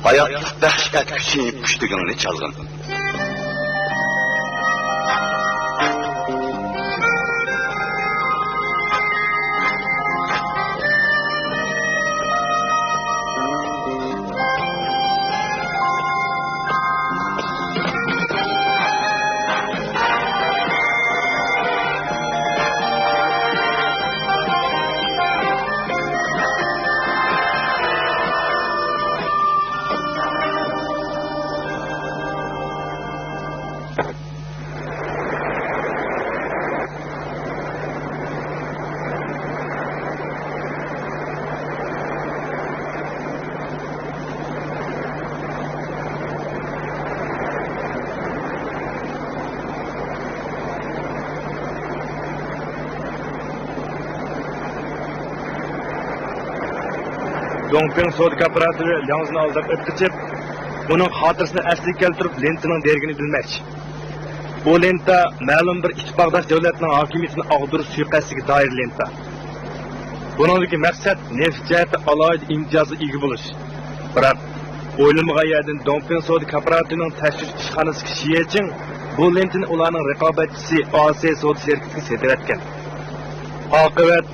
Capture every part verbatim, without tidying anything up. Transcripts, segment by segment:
ھاياتلىق دەھشەت كۈچى پۇشتىكىڭنى چالغىن. دۇڭپىڭ سودا كوپىراتىپى لياڭزىنى ئالداپ ئۆتكۈزۈپ، ئۇنىڭ خاتىرىسىنى ئەسلىگە كەلتۈرۈپ، لېنتىنىڭ دېرىكىنى بىلمەكچى. بۇ لېنتا مەلۇم بىر ئىتتىپاقداش دۆلەتنىڭ ھاكىمىيىتىنى ئاغدۇرۇش سۇيىقەستىگە دائىر لېنتا. بۇنىڭدىكى مەقسەت نېفىت جەھەتتە ئالاھىدە ئىمتىيازغا ئىگە بولۇش. بىراق، ئويلىمىغان يەردىن دۇڭپىڭ سودا كوپىراتىپىنىڭ تەكشۈرۈش ئىشخانىسىدىكى شى يېچىڭ بۇ لېنتىنى ئۇلارنىڭ رىقابەتچىسى ئاسىي سودا شىركىتىگە سېتىۋەتكەن. ئاقىۋەت،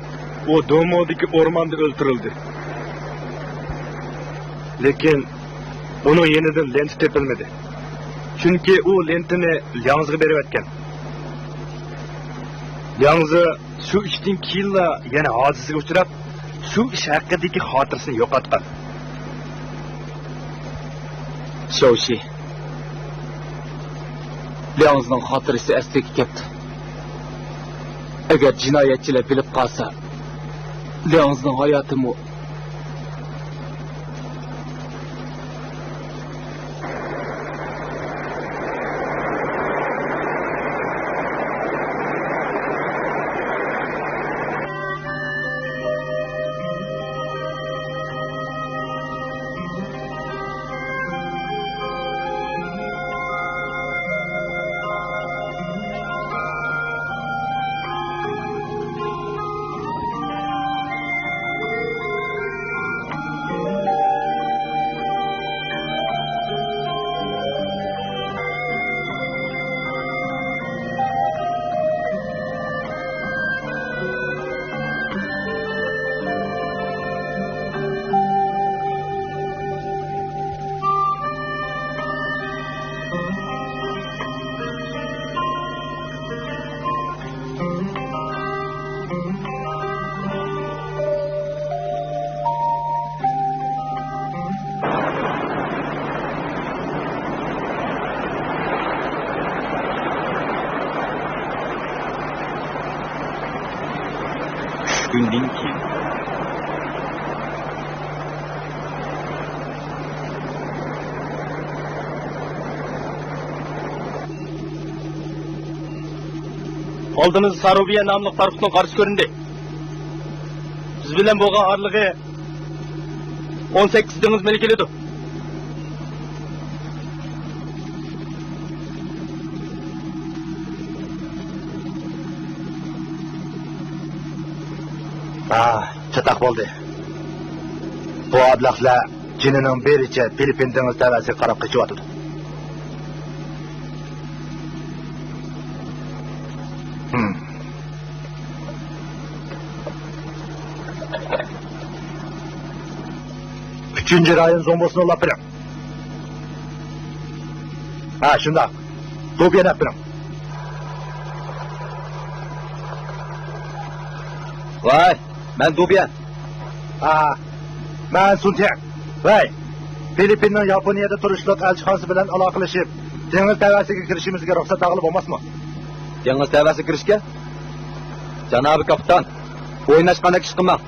ئۇ دۇمۇدىكى ئورماندا ئۆلتۈرۈلدى. لېكىن ئۇنىڭ يېنىدىن لېنتا تېپىلمىدى. چۈنكى ئۇ لېنتىنى لياڭزىغا بېرىۋەتكەن. لياڭزى شۇ ئىشتىن كېيىنلا يەنە ھادىسىگە ئۇچراپ، شۇ ئىش ھەققىدىكى خاتىرىسىنى يوقاتقان. شوۋشى، لياڭزىنىڭ خاتىرىسى ئەسلىگە كەپتۇ. ئەگەر جىنايەتچىلەر بىلىپ قالسا، لياڭزىنىڭ ھاياتىمۇ ئۈچ كۈندىن كېيىن. ئالدىمىزدا ساروبىيە ناملىق پاراخوتنىڭ قارىسى كۆرۈندى. بىز بىلەن بولغان ئارىلىقى ئون سەككىز دېڭىز مىلى كېلىدۇ. ھا، چاتاق بولدى. بۇ ئابلەخلەر جېنىنىڭ بېرىچە فىلىپپىن دېڭىز تەۋەسىگە قاراپ قېچىۋاتىدۇ. ھىم. ئۈچىنچى رايون زومبۇسىنى ئۇلاپ بېرىڭ. ھە، شۇنداق. دۇبيەن ئەپ بېرىڭ. ۋاي، مەن دۇبيەن. ھە، مەن سۇنتيەن. ۋەي، فىلىپپىننىڭ ياپونىيەدە تۇرۇشلۇق ئەلچىخانىسى بىلەن ئالاقىلىشىپ، دېڭىز تەۋەسىگە كىرىشىمىزگە رۇخسەت بەرگىلى بولماسمۇ؟ دېڭىز تەۋەسىگە كىرىشكە؟ جانابى كاپىتان، ئويناشقاندەك ئىش قىلماڭ.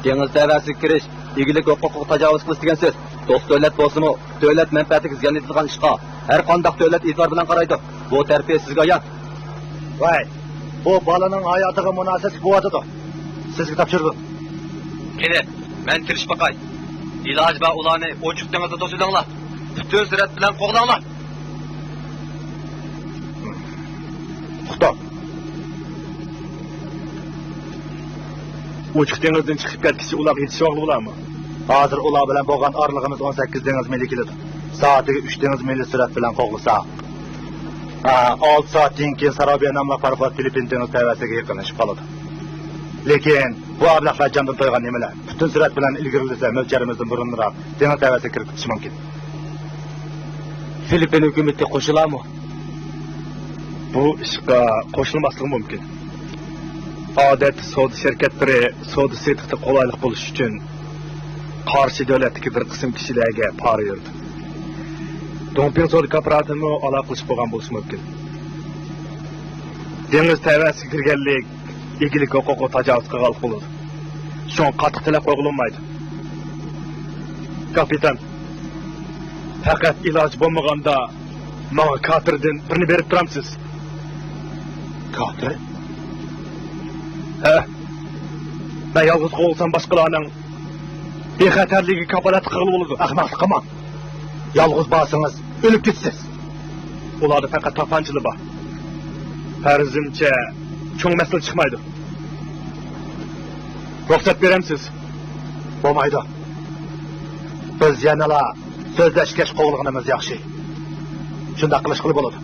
دېڭىز تەۋەسىگە كىرىش ئىگىلىك ھوقۇقىغا تاجاۋۇز قىلىش دېگەن سۆز. دوست دۆلەت بولسىمۇ، دۆلەت مەنپەئەتىگە زىيان يېتىدىغان ئىشقا ھەر قانداق دۆلەت ئېتىبار بىلەن قارايدۇ. بۇ تەرىپى سىزگە ئايان. ۋاي، بۇ بالىنىڭ ھاياتىغا مۇناسىۋەتلىك بولۇۋاتىدۇ. سىزگە تاپشۇردۇم. قېنى، مەن كىرىشىپ باقاي. ئىلاجى بار ئۇلارنى ئوچۇق دېڭىزدا توسۇۋېلىڭلار. پۈتۈن سۈرئەت بىلەن قوغلاڭلار. توختاڭ. ئوچۇق دېڭىزدىن چىقىپ كەتكىچە ئۇلارغا يېتىشىۋالغىلى بولارمۇ؟ ھازىر ئۇلار بىلەن بولغان ئارىلىقىمىز ئون سەككىز دېڭىز مىلى كېلىدۇ. سائىتىگە ئۈچ دېڭىز مىلى سۈرئەت بىلەن قوغلىساق، ھە، ئالتە سائەتتىن كېيىن سارابىيە ناملىق پاراخوت فىلىپپىن دېڭىز تەۋەسىگە يېقىنلىشىپ قالىدۇ. لېكىن بۇ ئەبلەخلەر جاندىن تويغان نېمىلەر. پۈتۈن سۈرئەت بىلەن ئىلگىرىلىسە، مۆلچەرىمىزدىن بۇرۇنراق دېڭىز تەۋەسىگە كىرىپ كېتىشى مۇمكىن. فىلىپپىن ھۆكۈمىتى قوشۇلارمۇ؟ بۇ ئىشقا قوشۇلماسلىقى مۇمكىن. ئادەتتە سودا شىركەتلىرى سودا سېتىقتا قولايلىق بولۇش ئۈچۈن قارشى دۆلەتتىكى بىر قىسىم كىشىلەرگە پارا يۈرىدۇ. دۇڭپىڭ سودا كوپىراتىپىمۇ ئالاقىلىشىپ بولغان بولۇشى مۇمكىن. دېڭىز تەۋەسىگە كىرگەنلىك ئىگىلىك ھوقۇقىغا تاجاۋۇز قىلغانلىق بولىدۇ. شۇڭا قاتتىق تەلەپ قويغىلى بولمايدۇ. كاپىتان، پەقەت ئىلاجى بولمىغاندا ماڭا كاتېردىن بىرنى بېرىپ تۇرامسىز؟ كاتېر؟ ھە. مەن يالغۇز قوغلىسام باشقىلارنىڭ بىخەتەرلىكىگە كاپالەتلىك قىلغىلى بولىدۇ. ئەخمەقلىق قىلماڭ. يالغۇز بارسىڭىز ئۆلۈپ كېتىسىز. ئۇلاردا پەقەت تاپانچىلا بار. پەرىزىمچە، چوڭ مەسىلە چىقمايدۇ. رۇخسەت بېرەمسىز؟ بولمايدۇ. بىز يەنىلا سۆزلەشكەچ قوغلىغىنىمىز ياخشى. شۇنداق قىلىشقىلى بولىدۇ.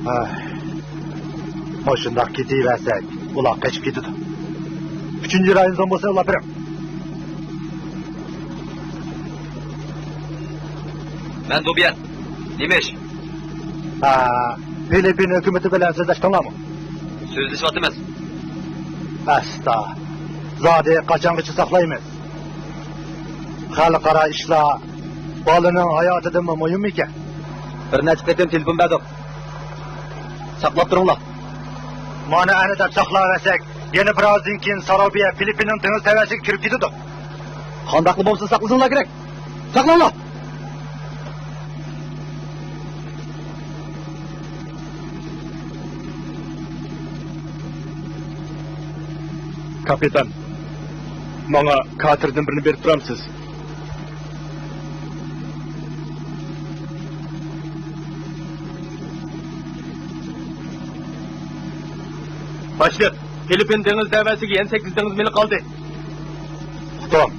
ھاي. مۇشۇنداق كېتىۋەرسەك، ئۇلار قېچىپ كېتىدۇ. ئۈچىنچى رايون زومبىسىنى ئۇلاپ بېرىڭ. مەن دۇبيەن. نېمە ئىش؟ ھا، فىلىپپىن ھۆكۈمىتى بىلەن سۆزلەشتىڭلارمۇ؟ سۆزلىشىۋاتىمىز. ئاستا. زادى قاچانغىچە ساقلايمىز؟ خەلقئارا ئىشلار بالىنىڭ ھاياتىدىنمۇ مۇھىم ئىكەن. بىر نەچچە قېتىم تېلېفون بەردۇق. ساقلاپ تۇرۇڭلار. مانا ئەنە دەپ ساقلاۋەرسەك، يەنە بىر ئازدىن كېيىن ساروبىيە فىلىپپىننىڭ دېڭىز تەۋەسىگە كىرىپ كېتىدۇ. قانداقلا بولمىسۇن ساقلىسىڭلار كېرەك. ساقلاڭلار! كاپىتان، ماڭا كاتېردىن بىرنى بېرىپ تۇرامسىز؟ باشلىق، فىلىپپىن دېڭىز تەۋەسىگە يەنە سەككىز دېڭىز مېلى قالدى. ئۇقتۇم.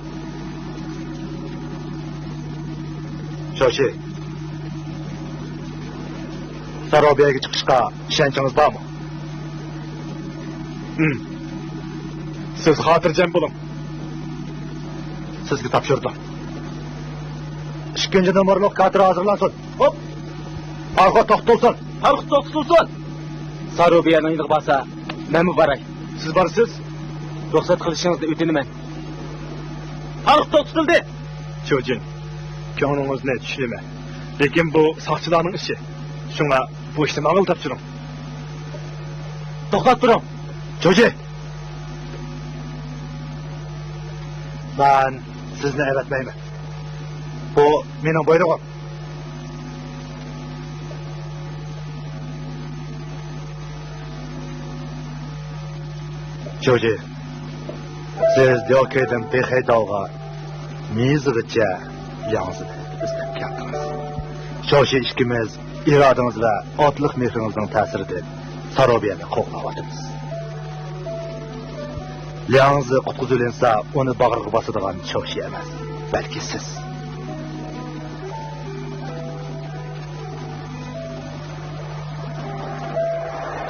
شوشى. ساروبىيەگە چىقىشقا ئىشەنچىڭىز بارمۇ؟ ھىم. سىز خاتىرجەم بولۇڭ. سىزگە تاپشۇردۇم. ئىككىنچى نومۇرلۇق كاتېر ھازىرلانسۇن. خوپ. پاراخوت توختىتىلسۇن. پاراخوت توختىتىلسۇن. ساروبىيەنىڭ يېنىغا بارسا، مەنمۇ باراي. سىز بارىسىز؟ رۇخسەت قىلىشىڭىزنى ئۆتۈنىمەن. پاراخوت توختىتىلدى. چوجىن، كۆڭلىڭىزنى چۈشىنىمەن. لېكىن بۇ ساقچىلارنىڭ ئىشى. شۇڭا بۇ ئىشنى ماڭىلا تاپشۇرۇڭ. توختاپ تۇرۇڭ. چوجى! مەن سىزنى ئەۋەتمەيمەن. بۇ مېنىڭ بۇيرۇغۇم. چوجى، سىز ديوكېيدىن بېخەي تاغغا مېيىزىغىچە لياڭزىنى ئىزدەپ كەلدىڭىز. شوشى ئىككىمىز ئىرادىڭىز ۋە ئاتىلىق مېھرىڭىزنىڭ تەسىرىدىن ساروبىيەنى قوغلاۋاتىمىز. لياڭزى قۇتقۇزۇۋېلىنسا، ئۇنى باغرىغا باسىدىغان شوشى ئەمەس، بەلكى سىز.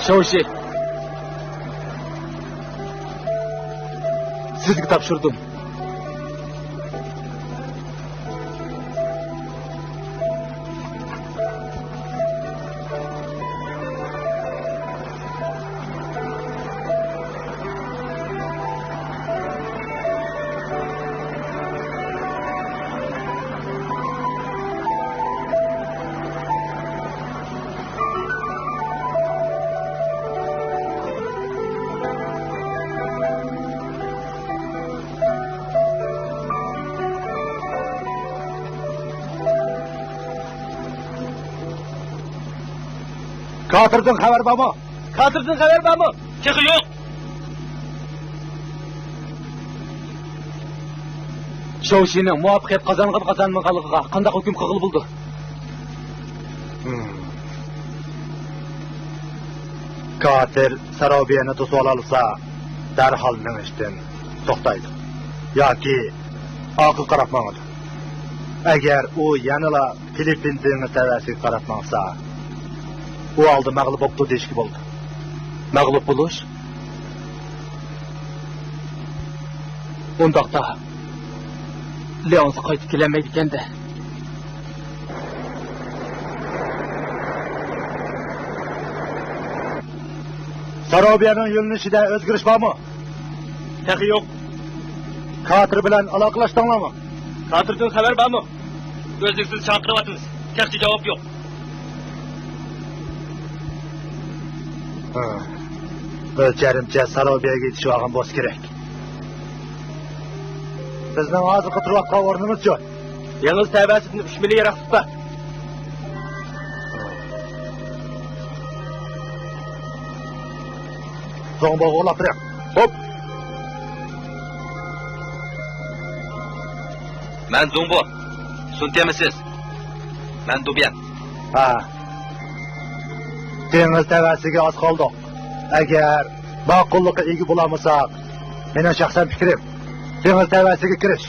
شوشى، سىزگە تاپشۇردۇم. كاتىردىن خەۋەر بارمۇ؟ كاتىردىن خەۋەر بارمۇ؟ تېخى يوق. شوۋشىنىڭ مۇۋەپپەقىيەت قازانغان قازانمىغانلىقىغا قانداق ھۆكۈم قىلغىلى بولىدۇ؟ ھىم. كاتىر ساروبىيەنى توسۇۋالالىسا، دەرھال مېڭىشتىن توختايدۇ ياكى ئارقىغا قاراپ ماڭىدۇ. ئەگەر ئۇ يەنىلا فىلىپپىن دېڭىز تەۋەسىگە قاراپ ماڭسا، ئۇ ھالدا مەغلۇپ بوپتۇ دېيىشكە بولىدۇ. مەغلۇپ بولۇش؟ ئۇنداقتا، لياڭزى قايتىپ كېلەلمەيدىكەن-دە. ساروبىيەنىڭ يۆنىلىشىدە ئۆزگىرىش بارمۇ؟ تېخى يوق. كاتىر بىلەن ئالاقىلاشتىڭلارمۇ؟ كاتىردىن خەۋەر بارمۇ؟ ئۈزلۈكسىز چاقىرىۋاتىمىز. تېخىچە جاۋاب يوق. ھە. ئۆلچەرىمچە ساروبىيەگە يېتىشىۋالغان بولسا كېرەك. بىزنىڭ ھازىرقى تۇرۇۋاتقان ئورنىمىزچۇ؟ دېڭىز تەۋەسىدىن ئۈچ مىلى يىراقلىقتا. زوڭبوغا ئۇلاپ بېرىڭ. خوپ. مەن زوڭبو. سۇنتيەنمۇ سىز؟ مەن دۇبيەن. ھە. دېڭىز تەۋەسىگە ئاز قالدۇق. ئەگەر ماقۇللۇققا ئىگە بولالمىساق، مېنىڭ شەخسەن پىكرىم، دېڭىز تەۋەسىگە كىرىش.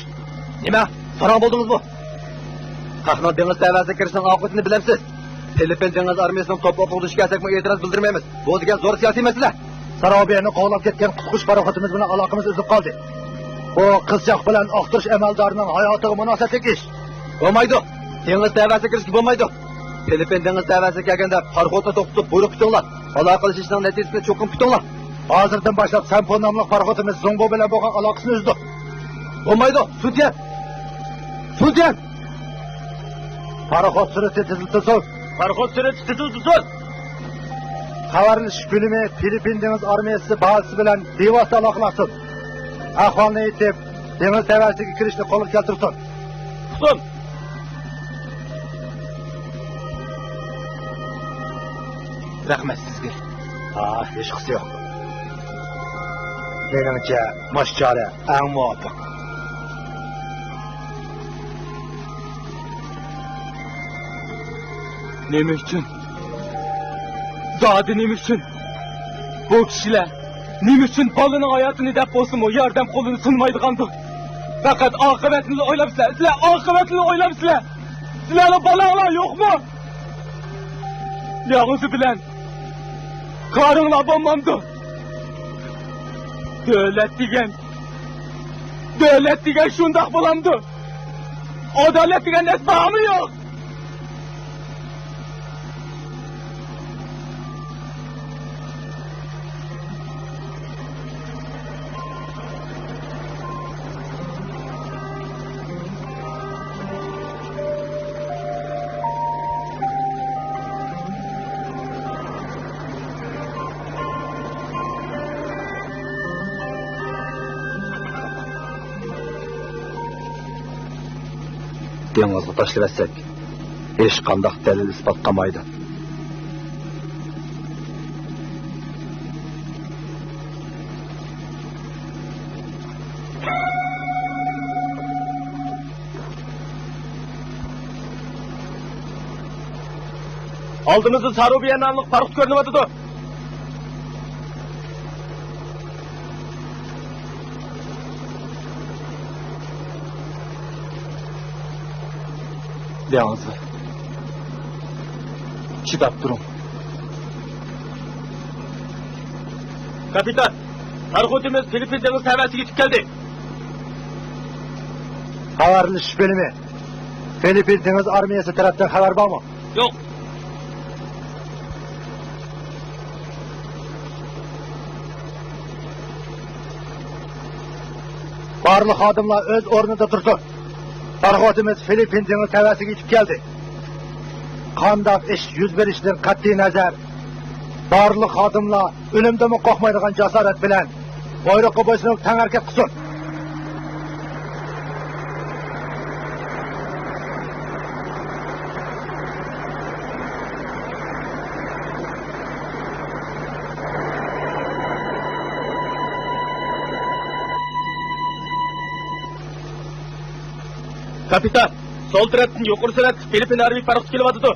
نېمە؟ ساراڭ بولدىڭىزمۇ؟ خەقنىڭ دېڭىز تەۋەسىگە كىرىشىنىڭ ئاقىۋىتىنى بىلەمسىز؟ فىلىپپىن دېڭىز ئارمىيەسىنىڭ توپىغا توقۇنۇشىغا كەلسەكمۇ ئېتىراز بىلدۈرمەيمىز. بۇ دېگەن زور سىياسىي مەسىلە. ساراۋبىيەنى قوغلاپ كەتكەن قۇتقۇزۇش پاراخوتىمىز بىلەن ئالاقىمىز ئۈزۈلۈپ قالدى. بۇ قىزچاق بىلەن ئاختۇرۇش ئەمەلدارىنىڭ ھاياتىغا مۇناسىۋەتلىك ئىش. بولمايدۇ. دېڭىز تەۋەسىگە كىرىشكە بولمايدۇ. فىلىپپىن دېڭىز تەۋەسىگە كەلگەندە پاراخوتنى توختىتىپ بۇيرۇق كۈتۈڭلار. ئالاقىلىشىشنىڭ نەتىجىسىنى چوقۇم كۈتۈڭلار. ھازىردىن باشلاپ سەنپو ناملىق پاراخوتىمىز زوڭبو بىلەن بولغان ئالاقىسىنى ئۈزدۇق. بولمايدۇ، سۇتيەن! سۇتيەن! پاراخوت سۈرئىتى تېزلىتىلسۇن! پاراخوت سۈرئىتى تېزلىتىلسۇن! خەۋەرلىشىش بۆلۈمى فىلىپپىن دېڭىز ئارمىيەسى بازىسى بىلەن بىۋاسىتە ئالاقىلاشسۇن. ئەھۋالنى ئېيتىپ، دېڭىز تەۋەسىگە كىرىشنى قولغا كەلتۈرسۇن. ئۇقتۇم! رەھمەت سىزگە. ھا، ھېچقىسى يوق. مېنىڭچە، مۇشۇ چارە ئەڭ مۇۋاپىق. نېمە ئۈچۈن؟ زادى نېمە ئۈچۈن؟ بۇ كىشىلەر نېمە ئۈچۈن بالىنىڭ ھاياتىنى دەپ بولسىمۇ ياردەم قولىنى سۇنمايدىغاندۇ؟ پەقەت ئاقىۋەتنىلا ئويلاپسىلەر، سىلەر ئاقىۋەتنىلا ئويلاپسىلەر. سىلەرنىڭ بالاڭلار يوقمۇ؟ ياۋۇزى بىلەن كارىڭلار بولمامدۇ؟ دۆلەت دېگەن، دۆلەت دېگەن شۇنداق بولامدۇ؟ ئادالەت دېگەن نەرسە بارمۇ يوق؟ دېڭىزغا تاشلىۋەتسەك، ھېچقانداق دەلىل-ئىسپات قالمايدۇ. ئالدىمىزدا ساروبىيە ناملىق پاراخوت كۆرۈنۈۋاتىدۇ. دېڭىزدا چىداپ تۇرۇڭ. كاپىتان، پاراخوتىمىز فىلىپپىن دېڭىز تەۋەسىگە يېتىپ كەلدى. خەۋەرلىشىش بۆلۈمى، فىلىپپىن دېڭىز ئارمىيەسى تەرەپتىن خەۋەر بارمۇ؟ يوق. بارلىق خادىملار ئۆز ئورنىدا تۇرسۇن. پاراخوتىمىز فىلىپپىن دېڭىز تەۋەسىگە يېتىپ كەلدى. قانداق ئىش يۈز بېرىشىدىن قەتئىينەزەر، بارلىق خادىملار ئۆلۈمدىنمۇ قورقمايدىغان جاسارەت بىلەن بۇيرۇققا بويسۇنۇپ تەڭ ھەرىكەت قىلسۇن. كاپىتان، سول تەرەپتىن يۇقىرى سۈرئەتلىك فىلىپپىن ھەربىي پاراخوتى كېلىۋاتىدۇ.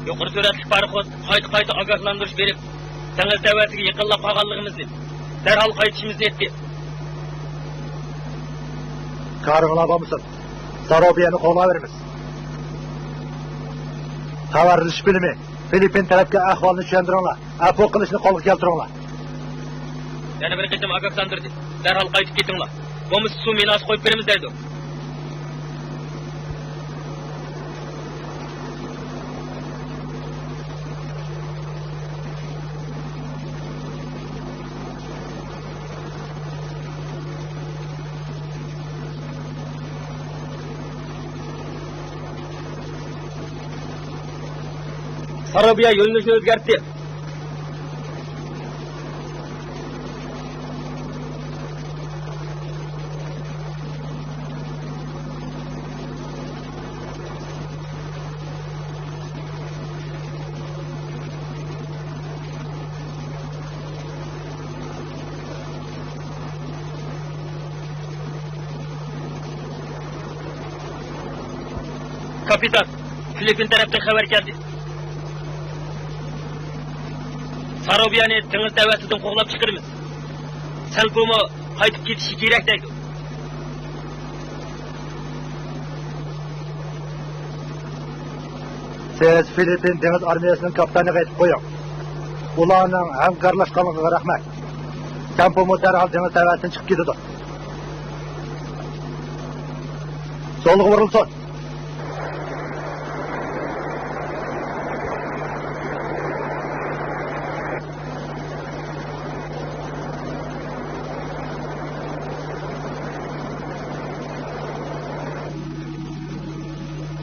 يۇقىرى سۈرئەتلىك پاراخوت قايتا-قايتا ئاگاھلاندۇرۇش بېرىپ، دېڭىز تەۋەسىگە يېقىنلاپ قالغانلىقىمىزنى، دەرھال قايتىشىمىزنى ئېيتتى. كارىڭلار بولمىسۇن، ساروبىيەنى قوغلاۋېرىمىز. خەۋەرلىشىش بۆلۈمى، فىلىپپىن تەرەپكە ئەھۋالنى چۈشەندۈرۈڭلار، ئەپۇ قىلىشنى قولغا كەلتۈرۈڭلار. يەنە بىر قېتىم ئاگاھلاندۇردى، دەرھال قايتىپ كېتىڭلار، بولمىسا سۇ مىناسى قويۇپ بېرىمىز دەيدۇ. ساروبىيە يۆنىلىشىنى ئۆزگەرتتى. كاپىتان، فىلىپپىن تەرەپتىن خەۋەر كەلدى. ساروبىيانى دېڭىز تەۋەسىدىن قوغلاپ چىقىرىمىز. سەلپۇمۇ قايتىپ كېتىشى كېرەك دەيدۇ. سىز فىلىپپىن دېڭىز ئارمىيەسىنىڭ كاپىتانىغا ئېيتىپ قويۇڭ، ئۇلارنىڭ ھەمكارلاشقانلىقىغا رەھمەت. سەلپۇمۇ دەرھال دېڭىز تەۋەسىدىن چىقىپ كېتىدۇ. سولغا بۇرۇلسۇن.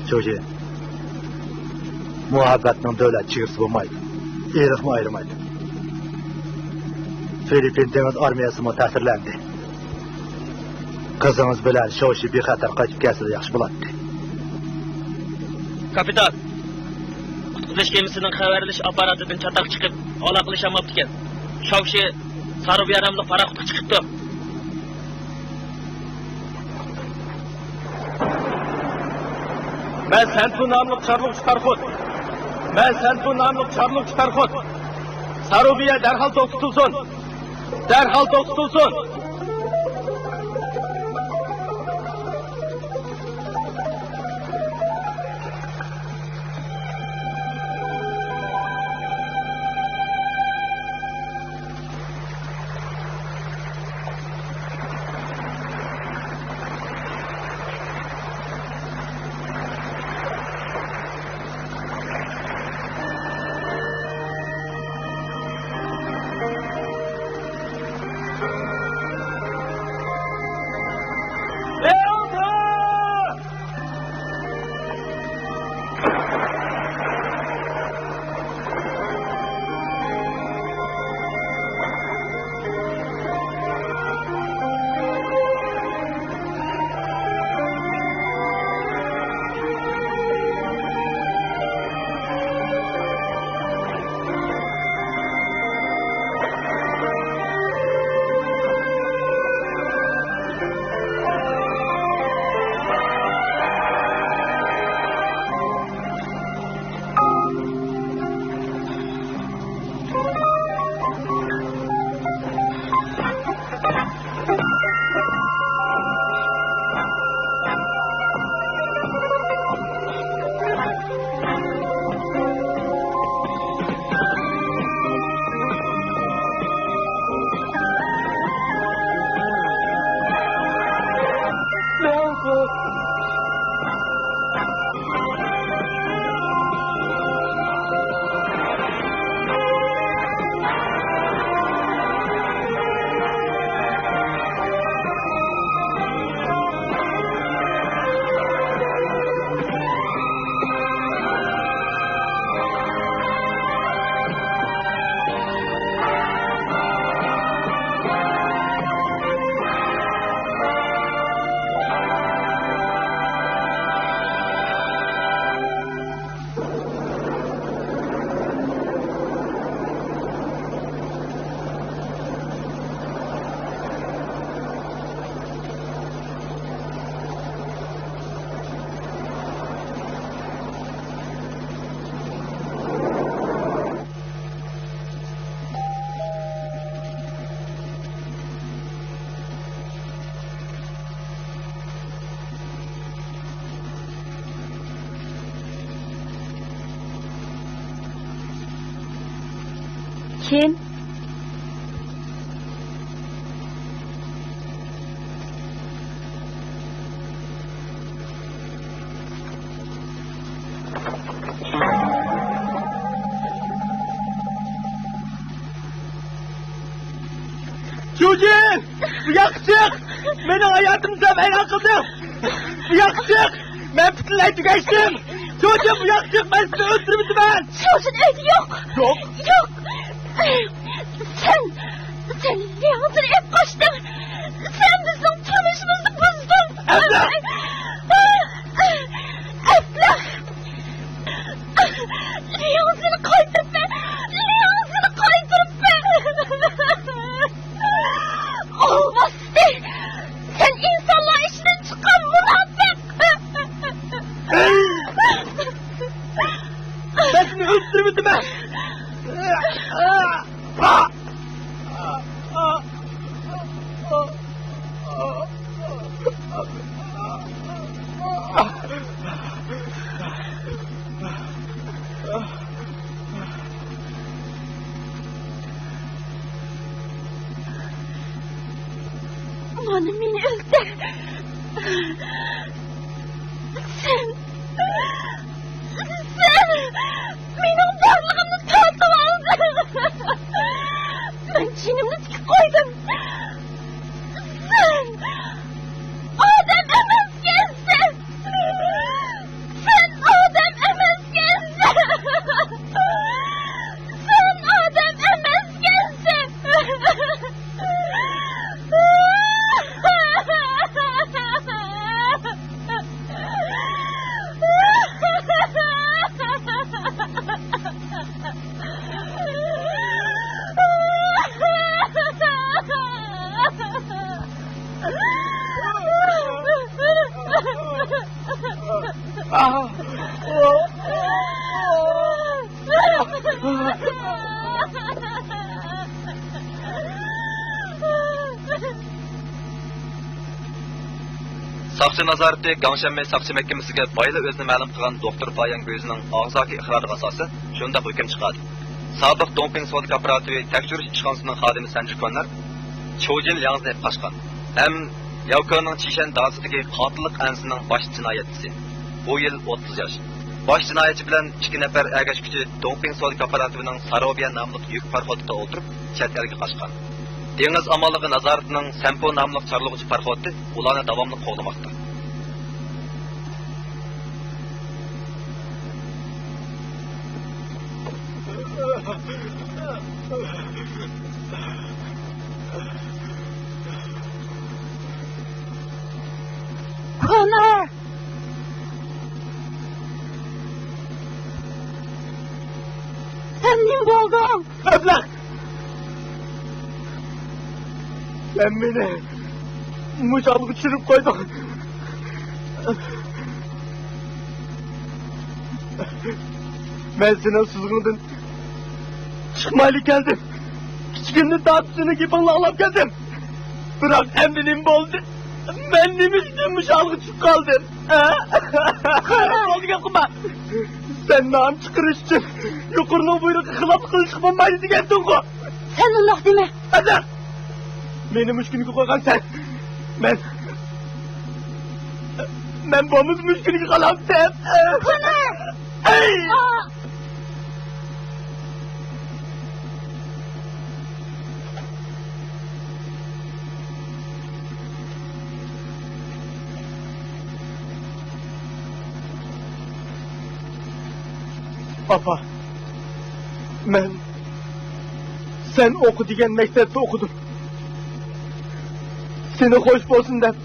شوشى، مۇھەببەتنىڭ دۆلەت چېگرىسى بولمايدۇ، ئىرقمۇ ئايرىمايدۇ. فىلىپپىن دېڭىز ئارمىيەسىمۇ تەسىرلەندى. قىزىڭىز بىلەن شوشى بىخەتەر قايتىپ كەلسىلا ياخشى بولاتتى. كاپىتان، قۇتقۇزۇش كېمىسىنىڭ خەۋەرلىشىش ئاپپاراتىدىن چاتاق چىقىپ، ئالاقىلىشالماپتىكەن. شوشى ساروبىيە ناملىق پاراخوتقا چىقىپتۇ. مەن سەنتۇ ناملىق چارلىغۇچى پاراخوت. مەن سەنتۇ ناملىق چارلىغۇچى پاراخوت. ساروبىيە دەرھال توختىتىلسۇن. دەرھال توختىتىلسۇن. كىم؟ چيۇجىن! بۇ ياققا چىق! مېنىڭ ھاياتىمنى سەن ۋەيران قىلدىڭ! بۇ ياققا چىق! مەن پۈتۈنلەي تۈگەشتىم! چيۇجىن، بۇ ياققا چىق! مەن سېنى ئۆلتۈرۈۋېتىمەن! چيۇجىن ئۆيدە يوق! يوق؟ يوق! سەن، سەن لياڭزىنى ئېلىپ قاچتىڭ! سەن بىزنىڭ تۇرمۇشىمىزنى بۇزدۇڭ! ئەبلەخ! ئەبلەخ! لياڭزىنى قايتۇرۇپ بەر! لياڭزىنى قايتۇرۇپ بەر! ئالۋاستى! سەن ئىنسانلار ئىچىدىن چىققان مۇناپىق! مەن سېنى ئۆلتۈرۈۋېتىمەن! مانا مېنى ئۆلتۈر. سەن، سەن مېنىڭ بارلىقىمنى تارتىۋالدىڭ. مەن جېنىمنى تىكىپ قويدۇم. سەن ئادەم ئەمەسكەنسەن. سەن ئادەم ئەمەسكەنسەن! سەن ئادەم ئەمەسكەنسەن! ساقچى نازارىتى گاڭشەنبەي ساقچى مەھكىمىسىگە بايىلا ئۆزىنى مەلۇم قىلغان دوختۇر پايەن گۈيزىنىڭ ئاغزاكى ئىقرارىغا ئاساسەن، شۇنداق ھۆكۈم چىقاردى. سابىق دۇڭپىڭ سودا كوپىراتىپى تەكشۈرۈش ئىشخانىسىنىڭ خادىمى سەنجى كۇەنلەر چيۇجىن لياڭزىنى ئېلىپ قاچقان ھەم ياۋكېنىڭ چىشەن دازىسىدىكى قاتىللىق ئەنىسىنىڭ باش جىنايەتچىسى، بۇ يىل ئوتتۇز ياش، باش جىنايەتچى بىلەن ئىككى نەپەر ئەگەشكۈچى دۇڭپىڭ سودا كوپىراتىپىنىڭ ساروبىيە ناملىق يۈك پاراخوتىدا ئولتۇرۇپ، چەت ئەلگە قاچقان. دېڭىز ئامانلىقى نازارىتىنىڭ سەنپو ناملىق چارلىغۇچى پاراخوتى ئۇلارنى داۋاملىق قوغلىماقتا. كونار! سەن نېمە بولدۇڭ؟ ئەبلەخ! سەن مېنى مۇشۇ ھالغا چۈشۈرۈپ قويدۇڭ. مەن سېنىڭ سىزىقىڭدىن چىقمايلا كەلدىم. كىچىكىمدىن تارتىپ سېنىڭ گېپىڭنى ئاڭلاپ كەلدىم. بىراق ئەمدى نېمە بولدى؟ مەن نېمە ئۈچۈن مۇشۇ ھالغا چۈشۈپ قالدىم؟ ھە؟ بولدى، گەپ قىلما. سەن نام چىقىرىش ئۈچۈن يۇقىرىنىڭ بۇيرۇقىغا خىلاپلىق قىلىشقا بولمايدۇ دېگەنتىڭغۇ؟ سەن ئۇنداق دېمە. ئەدە! مېنى مۇشۇ كۈنگە قويغان سەن. مەن، مەن بولمىسا مۇشۇ كۈنگە قالامتىم. كونار! ئەي! ئا! ئاپا، مەن سەن ئوقۇ دېگەن مەكتەپتە ئوقۇدۇم. سېنى خوش بولسۇن دەپ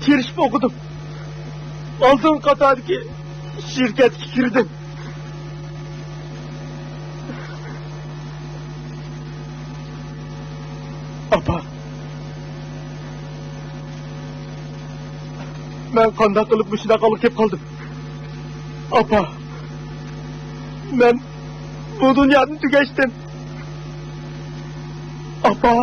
تىرىشىپ ئوقۇدۇم. ئالدىنقى قاتاردىكى شىركەتكە كىردىم. ئاپا، مەن قانداق قىلىپ مۇشۇنداق ھالغا كېلىپ قالدىم؟ ئاپا، مەن بۇ دۇنيادىن تۈگەشتىم. ئاپا.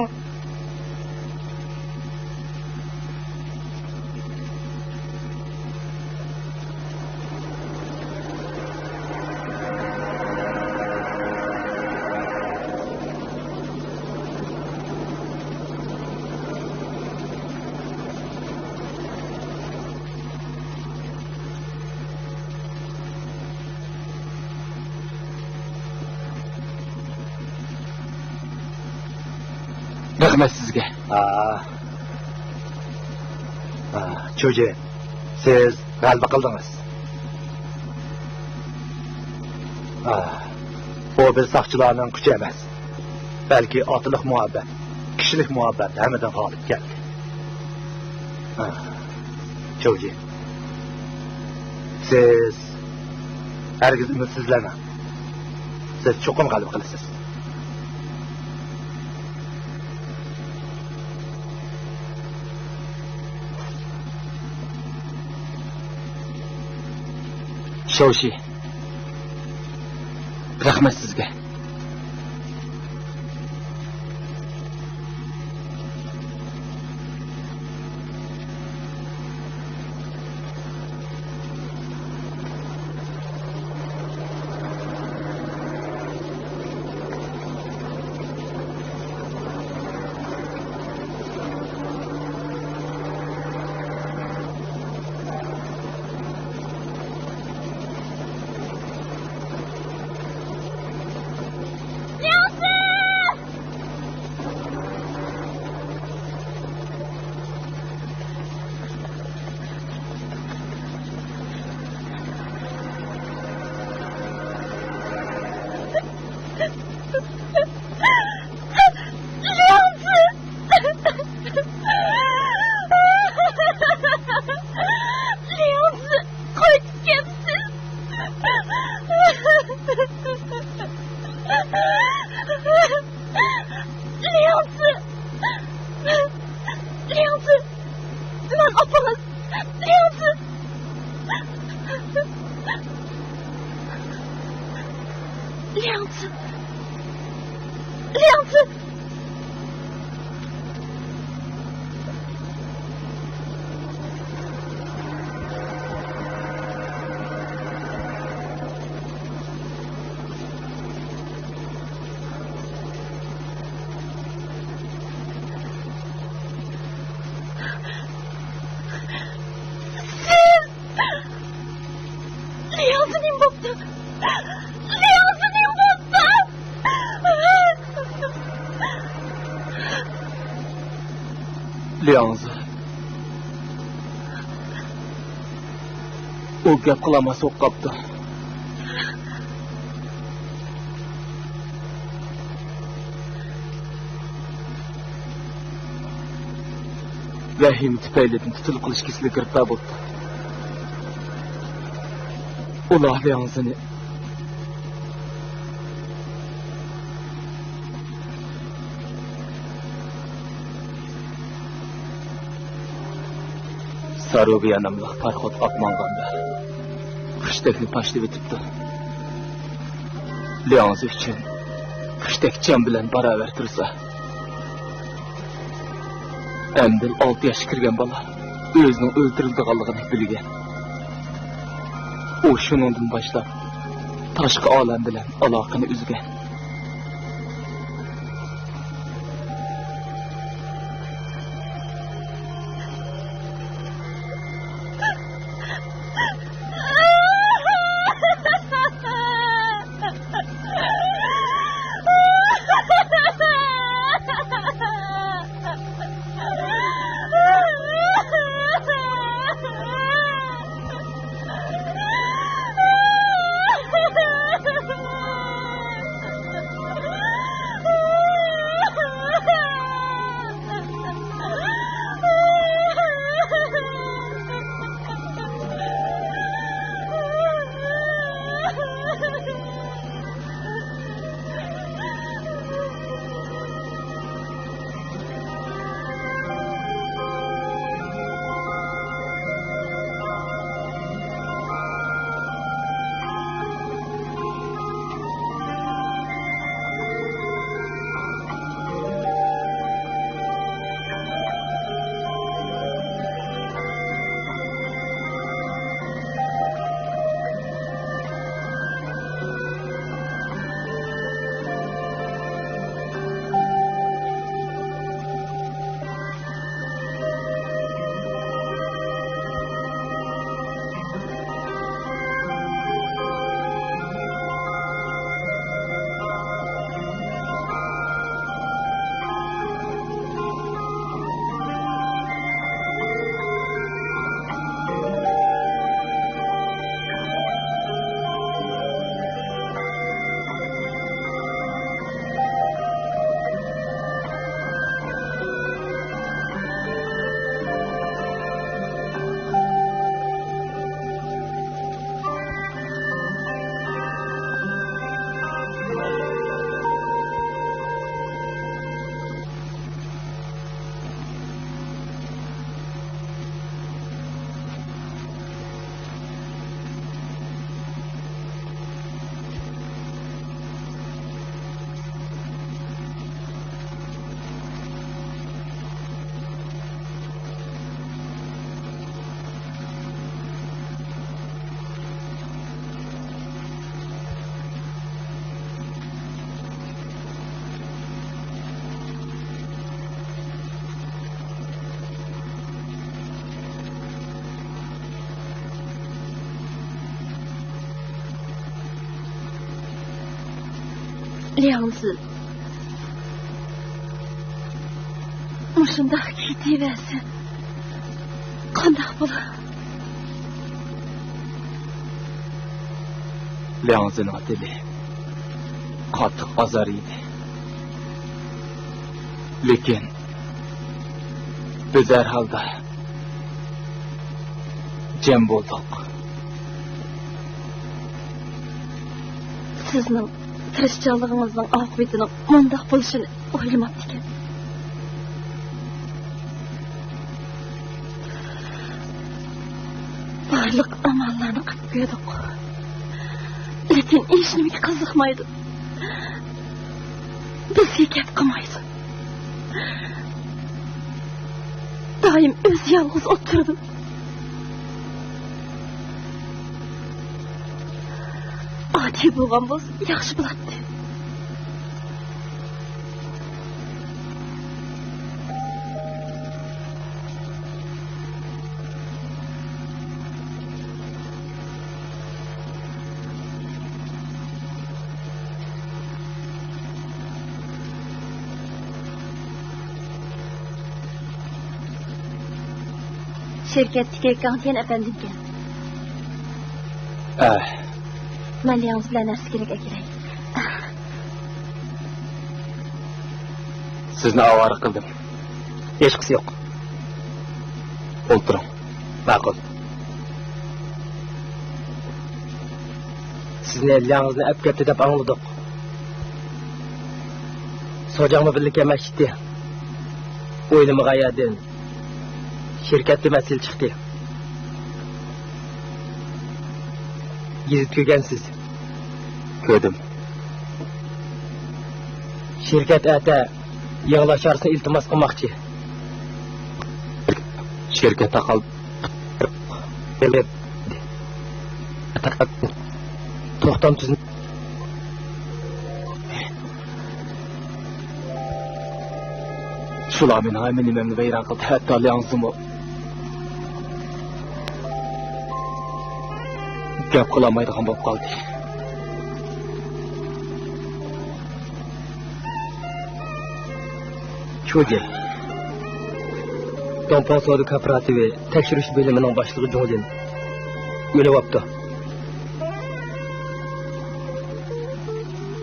رەھمەت سىزگە. ئا. ئا، چۇجى، سىز غەلىبە قىلدىڭىز. ئا، بۇ بىز ساقچىلارنىڭ كۈچى ئەمەس، بەلكى ئاتىلىق مۇھەببەت، كىشىلىك مۇھەببەت ھەممىدىن غالىب كەلدى. ئا، چۇجى، سىز ھەرگىز ئۈمىدسىزلەنمەڭ. سىز چوقۇم غەلىبە قىلىسىز. شوشى، رەھمەت سىزگە. لياڭزى! لياڭزى! قايتىپ كەپسىز! لياڭزى! لياڭزى! ماڭا ئاپىڭىز! لياڭزى! لياڭزى! لياڭزى! لياڭزى نېمە بوپتۇ؟ لياڭزى نېمە بوپتۇ؟ لياڭزى. ئۇ گەپ قىلالماس بولۇپ قاپتۇ. ۋەھىمە تۈپەيلىدىن تۈتۈن قىلىش كېسىلىگە گىرىپتار بوپتۇ. ئۇلار لياڭزىنى ساروگيا ناملىق پاراخوت ئاپمانغاندا خۇشتەكنى تاشلىۋېتىپتۇ. لياڭزى ئۈچۈن خۇشتەك جان بىلەن باراۋەر تۇرسا، ئەمدىلا ئالتە ياشقا كىرگەن بالا ئۆزىنىڭ ئۆلتۈرۈلىدىغانلىقىنى بىلگەن. ئۇ شۇنىڭدىن باشلاپ تاشقى ئالەم بىلەن ئالاقىنى ئۈزگەن. لياڭزى مۇشۇنداق كېتىۋەرسە قانداق بولار؟ لياڭزىنىڭ دىلى قاتتىق ئازار يېدى. لېكىن بىز ھەر ھالدا جەم بولدۇق. سىزنىڭ تىرىشچانلىقىڭىزنىڭ ئاقىۋىتىنىڭ مۇنداق بولۇشىنى ئويلىماپتىكەن. بارلىق ئاماللارنى قىلىپ كۆردۇق. لېكىن ھېچنېمىگە قىزىقمايدۇ. بىزگە گەپ قىلمايدۇ. دائىم ئۆزى يالغۇز ئولتۇرىدۇ. ئادىل بولغان بولسا ياخشى بولاتتى. شىركەتتىكى كاڭتيەن ئەپەندىمكەن. ئە. مەن لياڭزى بىلەن نەرسە كېرەك ئەكىرەي. سىزنى ئاۋارە قىلدىم. ھېچقىسى يوق. ئولتۇرۇڭ. ماقۇل. سىزنى لياڭزىنى ئەپ كەپتۇ دەپ ئاڭلىدۇق. سوجاڭمۇ بىللە كەمەشتى. ئويلىمىغان يەردىن شىركەتتە مەسىلە چىقتى. گېزىت كۆرگەنسىز. كۆردۈم. شىركەت ئەتە يېڭىلاش چارىسىنى ئىلتىماس قىلماقچى. شىركەت تاقال توختام تۈزۈم. شۇلار مېنىڭ ھەممە نېمەمنى ۋەيران قىلدى، ھەتتا لياڭزىمۇ گەپ قىلالمايدىغان بولۇپ قالدى. چۇجى، دۇڭپاڭ سودا كوپىراتىپى تەكشۈرۈش بۆلۈمىنىڭ باشلىقى جۇڭلىن ئۆلۈۋاپتۇ.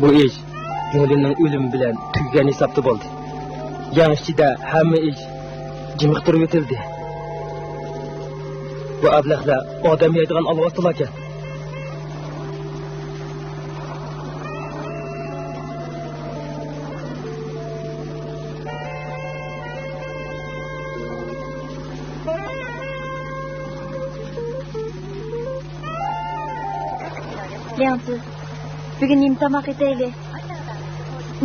بۇ ئىش جۇڭلىننىڭ ئۆلۈمى بىلەن تۈگىگەن ھېسابتا بولدى. يەڭ ئىچىدە ھەممە ئىش جىمىقتۇرۇۋېتىلدى. بۇ ئەبلەخلەر ئادەم يەيدىغان ئالۋاستىلاركەن. لياڭزى، بۈگۈن نېمە تاماق ئېتەيلى؟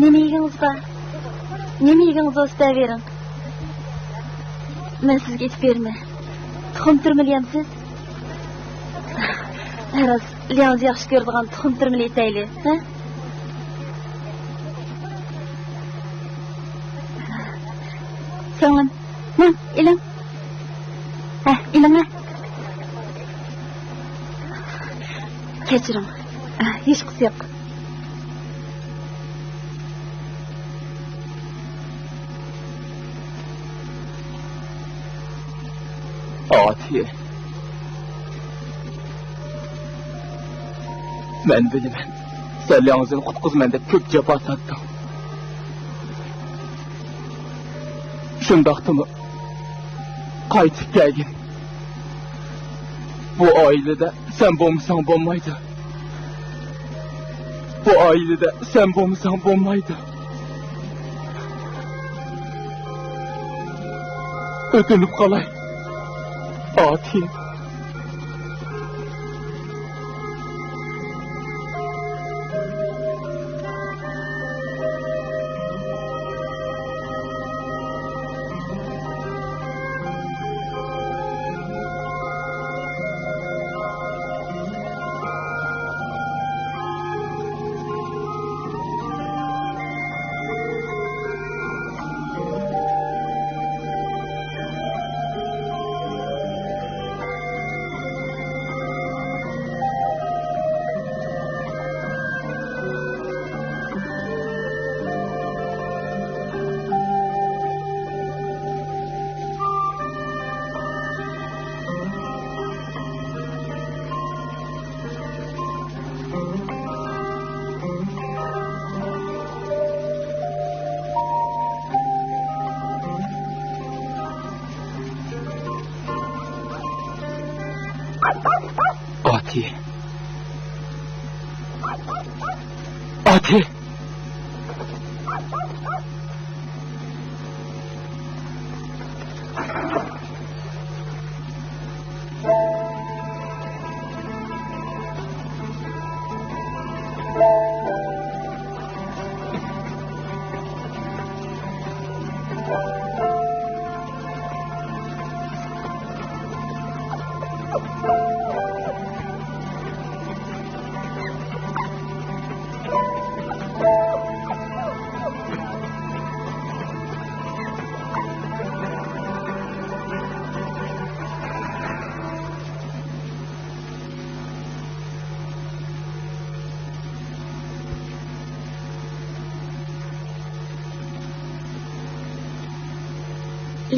نېمە يېگىڭىز بار؟ نېمە يېگىڭىز بولسا دەۋېرىڭ. مەن سىزگە ئېتىپ بېرىمەن. تۇخۇم تۈرمىلى يەمسىز؟ راست، لياڭزى ياخشى كۆرىدىغان تۇخۇم تۈرمىلى ئېتەيلى، ھە؟ سىڭلىم، ماڭ، ئېلىڭ. ھە، ئېلىڭە. كەچۈرۈڭ. ھە، ھېچقىسى يوق. ئاتىيە. مەن بىلىمەن، سەن لياڭزىنى قۇتقۇزىمەن دەپ كۆپ جاپا تارتتىڭ. شۇنداقتىمۇ قايتىپ كەلگىن. بۇ ئائىلىدە سەن بولمىساڭ بولمايدۇ. بۇ ئائىلىدە سەن بولمىساڭ بولمايدۇ. ئۆتۈنۈپ قالاي، ئاتىيە. ئاتى. ئاتى.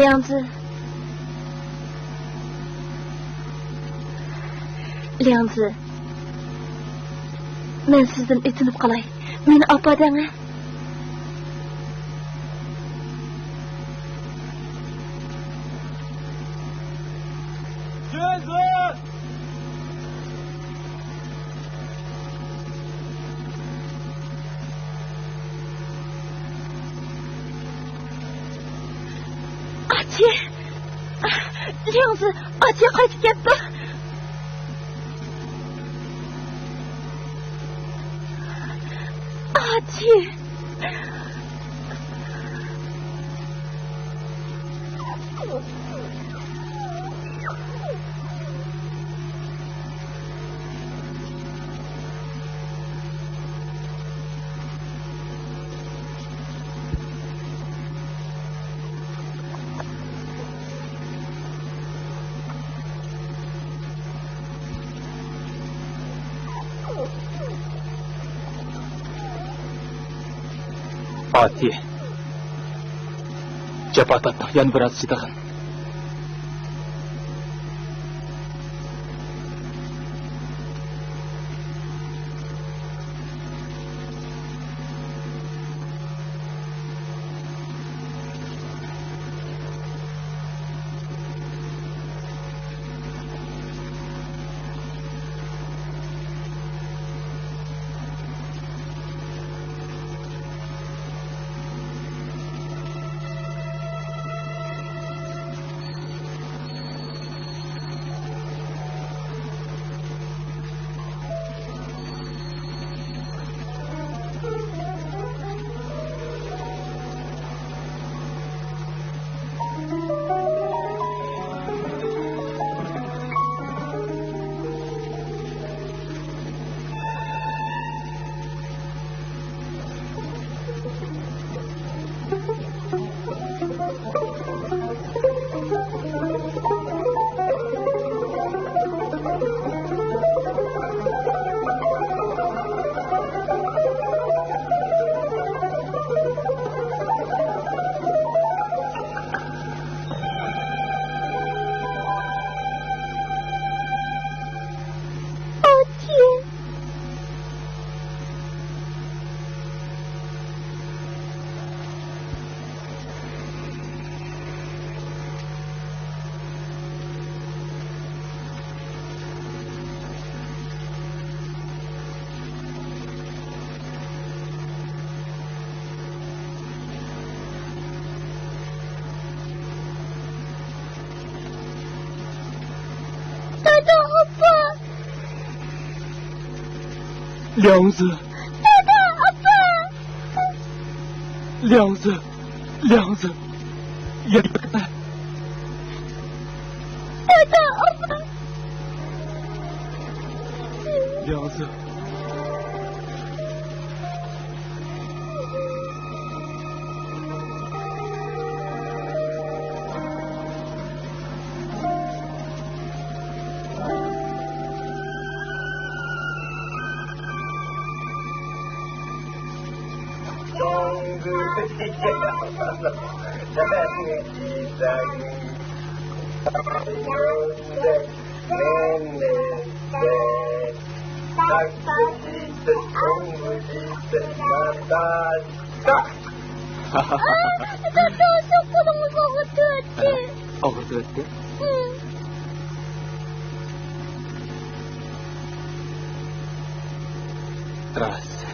لياڭزى. لياڭزى. مەن سىزدىن ئۆتۈنۈپ قالاي. مېنى ئاپا دەڭە. ئاچى! لياڭزى، ئاچى قايتىپ كەپتۇ. ئاچى! ئاتى. جاپا تارتتۇق، يەنە بىر ئاز چىدىغىن. دادا، ئاپا! لياڭزى. دادا، ئاپا! لياڭزى، لياڭزى. يا-، دادا، ئاپا! لياڭزى. دادا، شۇ قولۇڭنى ئاغرىتىۋەتتى. ئاغرىتىۋەتتى؟ ھە. راست.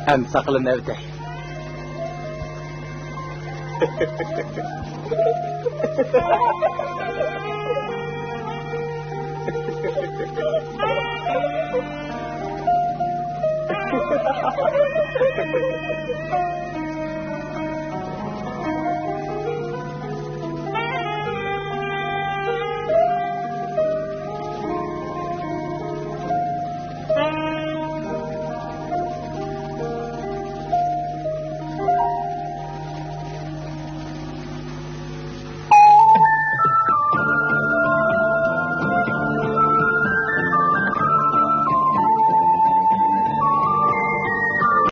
ئەمسە قىلىن ئەۋدەي.